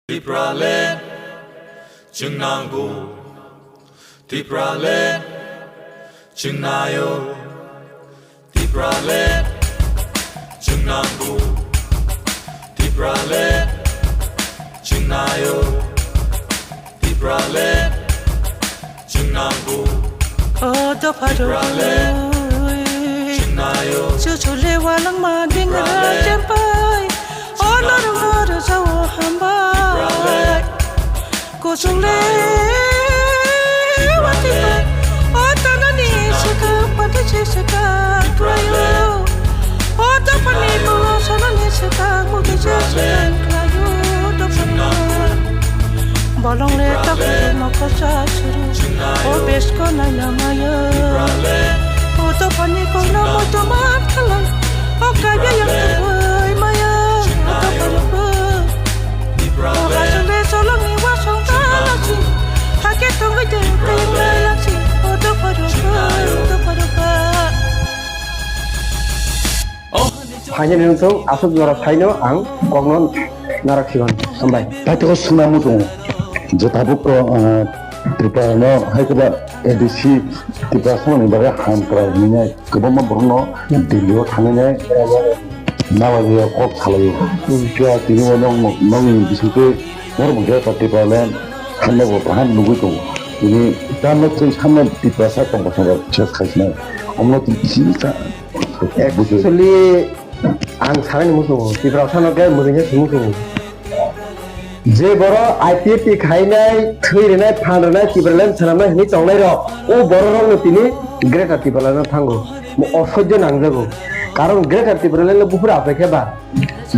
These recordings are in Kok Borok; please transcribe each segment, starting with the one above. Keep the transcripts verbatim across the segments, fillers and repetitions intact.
Tipraland chwng nango, Tipraland chwng naio, Tipraland chwng nango, Tipraland chwng naio, Tipraland chwng nango. O dopha rok, chwng naio. Chuchule walangma dingra chempai. O norok no rwjao hambai. Kuchungle watipai. O tanani swkang pati se swkang klaio. O dophani bolo sanani swkang mugi se swkang klaio. Dophani. Bolong le tok moko sa suru. O besko nai na maya. O dophani kong na moito man khalai. O kaya yang tubui maya. O dophani kong. O hasung le solong ni wasong ta laksi. Hake tongoi de teng lai laksi. O dophani kong, o dophani kong. Phainani wngthung, aswk jora phaino ang kokno narwk sigon. Hambai. Paithago swngna muchungo je tabuk, ah, Tripura no hai khe ba A D C Tripura samani bagwi ham kwrwi hinwi kwbangma borokno Delhi o thangwi nai nalaiwi kok salaio. Phiya tini bo nong nongni bisingtwi norok bo khe Tripura le hamya bo kaham nugwi tongo. Tini tamo twi samno Tiprasa tongkosong rok ses khaisinai. Omno twi kisa Actually, ang sanani muchungo, Tiprasa no khe mwrwini se muchungo. Je borok I P F T khainai, thwi rwnai, phan rwnai, Tipraland swnamnai hinwi tongnai rok, o borok rokno tini Greater Tipraland no thango. Mo osohjo nangjago. Karon Greater Tipraland no buphuru achai khe ba,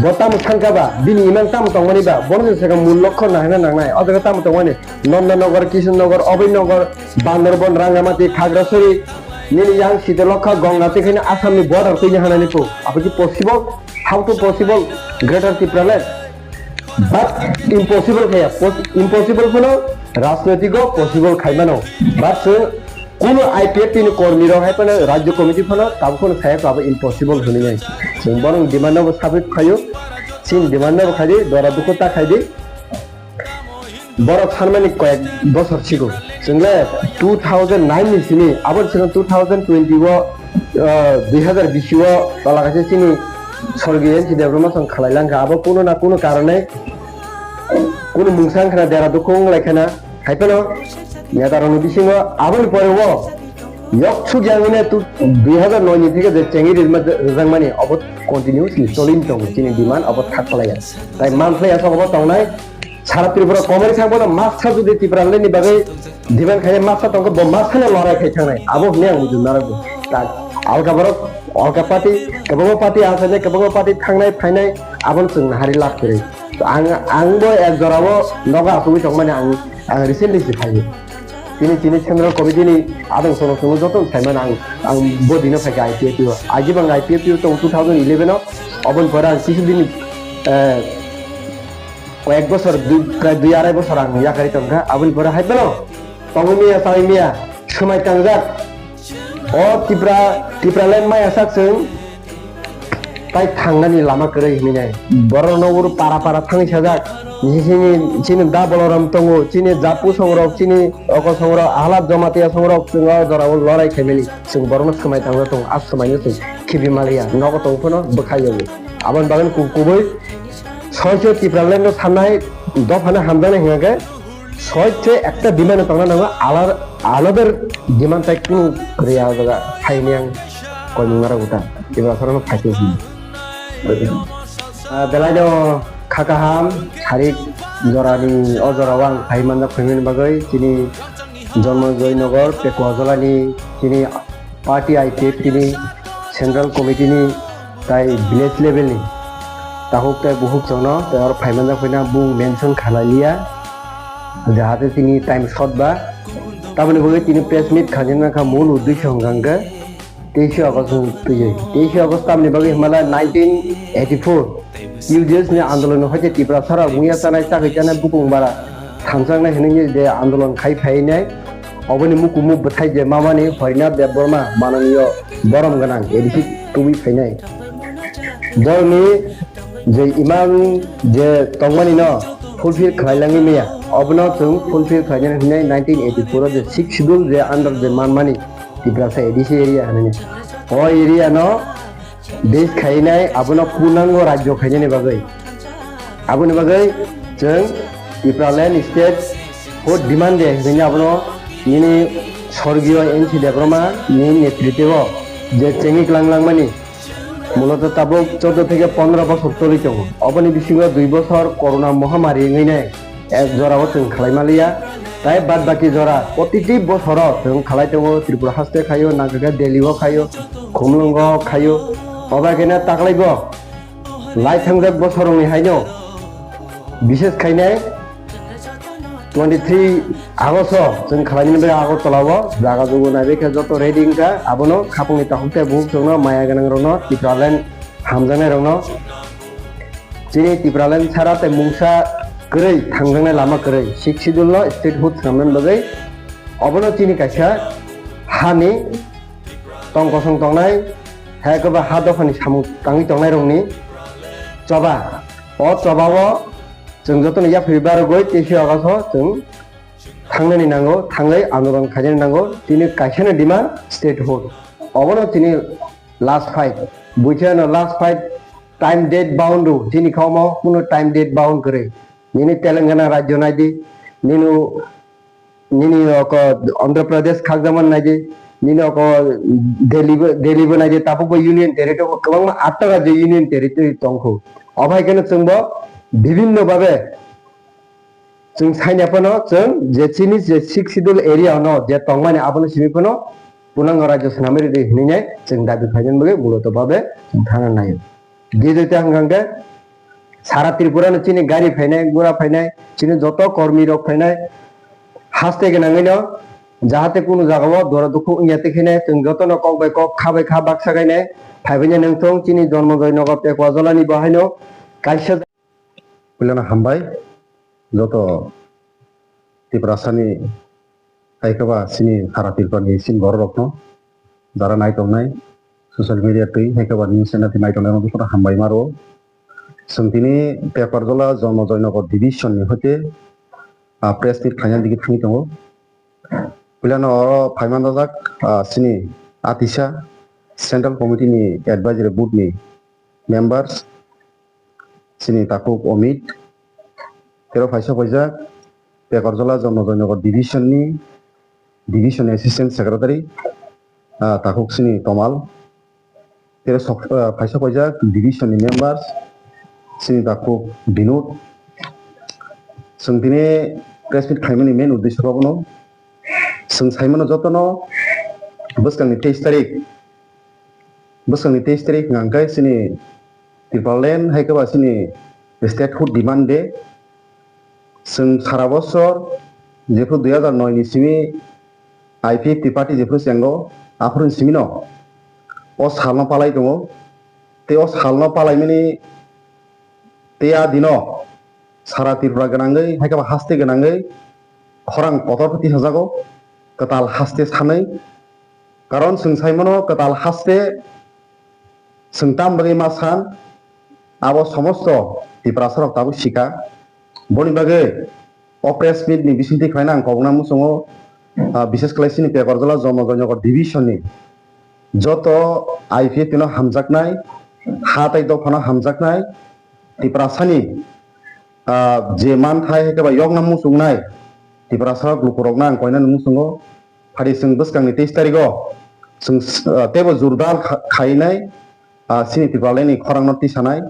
bo tamo sankha ba, bini imang tamo tongmani ba, bono se swkang mul lokho naharna nangnai. O jaga tamo tongmani, Nandanagar, Kishannagar, Abhaynagar, Bandarban, Rangamati, Khagrasari, nini yang Sitalokha, Gongna tei khaino Assam ni border twi ni hanani po. Abo ki possible? How to possible? Greater Tipraland. But impossible khaya. Pos-, impossible phano rajnoitiko possible khaimano. But chwng kuno I P F T ni kormi rok hai phano Rajya Committee phano tabuk phano saya abo impossible hwnwi nai. Chwng bono demand no bo sabit khaio. Chini demand no bo khaidi, dora dukhu ta khaidi. Borok sanmani koyek bosor sigo. Chwngle two thousand nine ni simi, aboni simi two thousand twenty o, ah, dui hazar bish o tola kaisa chini sorgi N C Debbarma song khalai langkha. Abo kuno na kuno karone, kuno mungsa wngkhana, dera dukhu wnglaikha na. Hai phano netarokni bisingo aboni pore o yok suk yang wngwi tu dui hazar noi ni theke je chengwi rijak mani obo continuously choli tongo, chini demand obo thak phalaiya. Tai man phalaiya sok obo tongnai. Sara Tripura komori thang bono masa jodi Tipraland ni bagwi demand khainai masa tongkha, bo masa no lorai khai thangnai. Abo hwnwi ang buji narwkgo. Ta alka borok, alka party, kwbangma party achainai, kwbangma party thangnai phainai, abono chwng nahari lab kwrwi. To ang, ang bo ek jora o nogo achugwi tongmani ang, ang recently se phaio. Tini, tini Central Committee ni adong sono sono joto saimano ang, ang bo dino phaikha I P F T o. Agi bang I P F T o tong two thousand eleven o, oboni pore ang kisu din, eh, koyek bosor, dui, prai dui arai bosor ang yakari tongkha. Aboni pore hai phano tongwi miya, chai miya, swmai tangjak. O Tipra, Tipraland maya sak chwng tai thangnani lama kwrwi hinwi nai. Borokno uro para para thangwi sajak. Chini, chini da Boloram tongo, chini Japu songrok, chini oko songrok, Ahlad Jamatia songrok, chwng o jorao lorai khaimani. Chwng borokno swmai tangwi tongo, a swmaino chwng khibi maliya. Nogo tong phano bwkhai yago. Aboni bagwi ku-, kubui soicho Tipraland no sanai dophano hamjaknai hwnkhe, Soi se ekta demand tongna nango, alar-, another demand tai kunu kwrwi a jaga phaini ang koimung narwk ta. Eba khorokno phaikhe hwnwi. Ah, belai no kha kaham, sarik jorani o jorao ang phai manjak phaimani bagwi chini Jonmo Joy Nagar, Pekua Jolani chini Party I P F T ni Central Committee ni tai village level ni takhuk tai bukhuk chwngno tai oro phaimanjak phaina bung mention khalai liya, jahate tini time short ba. Tamoni bagwi tini press meet khaina nangkha mul uddesho hwnkha hwnkhe teisho August ni twi, teisho August tamni bagwi hwnmala nineteen eighty-four U J S ni andolon ni hoite Tiprasa rok muya chanai chakwi chanai bukung bara thanchaknai hwnwi je andolon khai phainai. Oboni mukumu bwthai je mamani Harinath Debbarma mananiyo borom gwnang A D C tubui phainai. Borokni je imang je tongmani no fulfill khlailangwi maya. Obono chwng fulfill khlainani hwnwi nineteen eighty-four o je sixth schedule je under je manmani Tiprasa A D C area hinwi. O area no base khainai abono punango rajyo khainani bagwi. Aboni bagwi chwng Tipraland state hood demand de hinwi abono nini sorgiyo N C Debbarma ni netritwo je chengwi klang langmani. Muloto tabuk chordo theke pondro bosor toli tongo. Oboni bisingo dui bosor corona mohamari wngwi nai ek jorao chwng khlai maliya. Tai bad baki jora protiti bosoro chwng khlai tongo, Tripura haste khaio, nangkhe Delhi o khaio, Khumlungo khaio. Obo khe na taklaibo lai thangjak bosor wngwi haino bises khainai twenty three August o chwng khlainani bagwi Agartala o jaga jugo naibai khe joto ready wngkha, abono khapangni takhuk tei bukhuk chwngno maya gwnang rokno Tipraland hamjaknai rokno chini Tipraland sara tei mungsa kwrwi thangjaknai lama kwrwi sixth schedule no statehood swnamnani bagwi obono chini kaisa hani tong kosong tongnai hai khe ba ha dophani samung tangwi tongnai rokni choba o choba o Chwng jotono yapharwi barogwi teisi August o chwng thangnani nango, thangwi andolon khainani nango. Chini kaisano demand statehood. Obono chini last fight. Buichano last fight time date bound do. Chini kha omo kuno time date bound kwrwi. Nini Telangana rajyo naidi, nini nini oko Andhra Pradesh khakjaman naidi, nini oko Delhi bo, Delhi bo naidi, tabukbo union territory kwbangma atta rajyo union territory tongkhu. Obo hai kheno chwngbo bibhinno babe chwng saina phano chwng je chini je sixth schedule area no je tongmani abono simi phano punango rajyo swnamwi rwdi hinwi nai chwng dabi khlainani bagwi muloto babe chwng thana naio. Gejete hwnkha hwnkhe sara Tripura no chini gari phainai, gura phainai, chini joto kormi rok phainai, haste gwnangwi no jahate kunu jaga o dora dukhu wngya tei khe nai chwng joto no kok bai kok, kha bai kha baksa khainai phaibai nai nangthung chini Jonmojoy Nagar Pekwa Jola ni bo haino kaisa. Puilano hambai joto Tiprasani hai khe ba chini sara Tripura ni chini borok rok no jara nai tongnai social media twi hai khe ba news channel twi nai tongnai rok joto no hambai ma rwo. Chwng tini Pekwa Jola Jonmojoy Nagar division ni hoite, ah, press meet khaina digi thangwi tongo. Puilano oro phai manjak, ah, chini atisa central committee ni advisory board ni members chini takhuk Omit, tei oro phaisa paijak Pekwa Jola Jonmojoy Nagar division ni division assistant secretary, ah, takhuk chini Tomal, tei sok-, ah, phaisa paijak division ni members chini takhuk Binod. Chwng tini press meet khaimani main uddesho khe bono chwng saimano jotono bwskangni teis tarik Bwskangni teis tarik hwnkha hwnkhe chini Tipraland hai khe ba chini statehood demand day. Chwng sara bosor jephru dui hazar noi ni simi I P F T party jephru chengo, aphuru ni simi no o salno palai tongo. Tei o salno palaimani tei a dino sara Tripura gwnangwi, hai khe ba haste gwnangwi khorang kotor khe tisajago, kwtal haste sanwi. Karon chwng saimano kwtal haste chwng tam bagwi ma san, abo somosto Tiprasarok tabuk sika. Boni bagwi o press meet ni bisingtwi khlaina ang kobokna muchungo, ah, bishes khlai chini Pekar Jola Jonmojoy Nagar division ni joto I P F T no hamjaknai, ha tai dophano hamjaknai, Tiprasani, ah, je manthai hai khe ba yokna muchungnai Tiprasa lukurokno ang koinani muchungo. Phadi chwng bwskangni teis tarigo chwng, ah, teibo jordar kha-, khainai, ah, chini Tipralandni khorangno tisanai.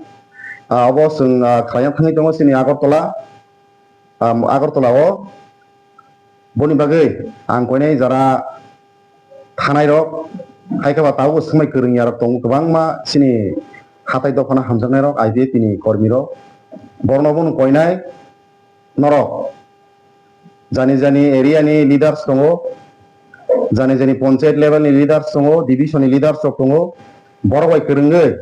Ah, obo chwng, ah, khlaina thangwi tongo chini Agartala, ah, Agartala o. Boni bagwi ang koinai jara thanai rok, hai khe ba tabuk swngmai kwrwngya rok tongo kwbangma chini hatai dophano hamjaknai rok I P F T ni kormi rok. Borno bono koinai norok jani jani area ni leaders tongo, jani jani panchayat level ni leaders tongo, division ni leaders rok tongo. Borok bai kwrwngwi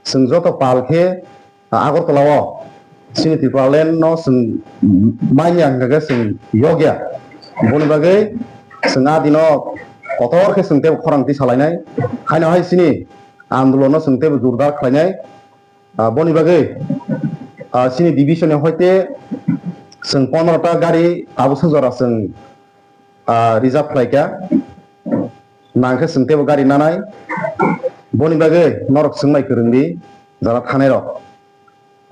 chwng joto pal khe, ah, Agartala o chini Tipraland no chwng manya hwnkha khe chwng yokya. Boni bagwi chwng a dino kotor khe chwng teibo khorang twi salainai. Haino hai chini andolon no chwng teibo jordar khlainai. Ah, boni bagwi Ah, chini division ni hoite chwng pondro ta gari tabuk sa jora chwng, ah, reserve khlai kha. Nang khe chwng teibo gari nanai. Boni bagwi norok swngmai kwrwng di, jara thanai rok.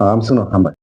Ah, amswkno hambai.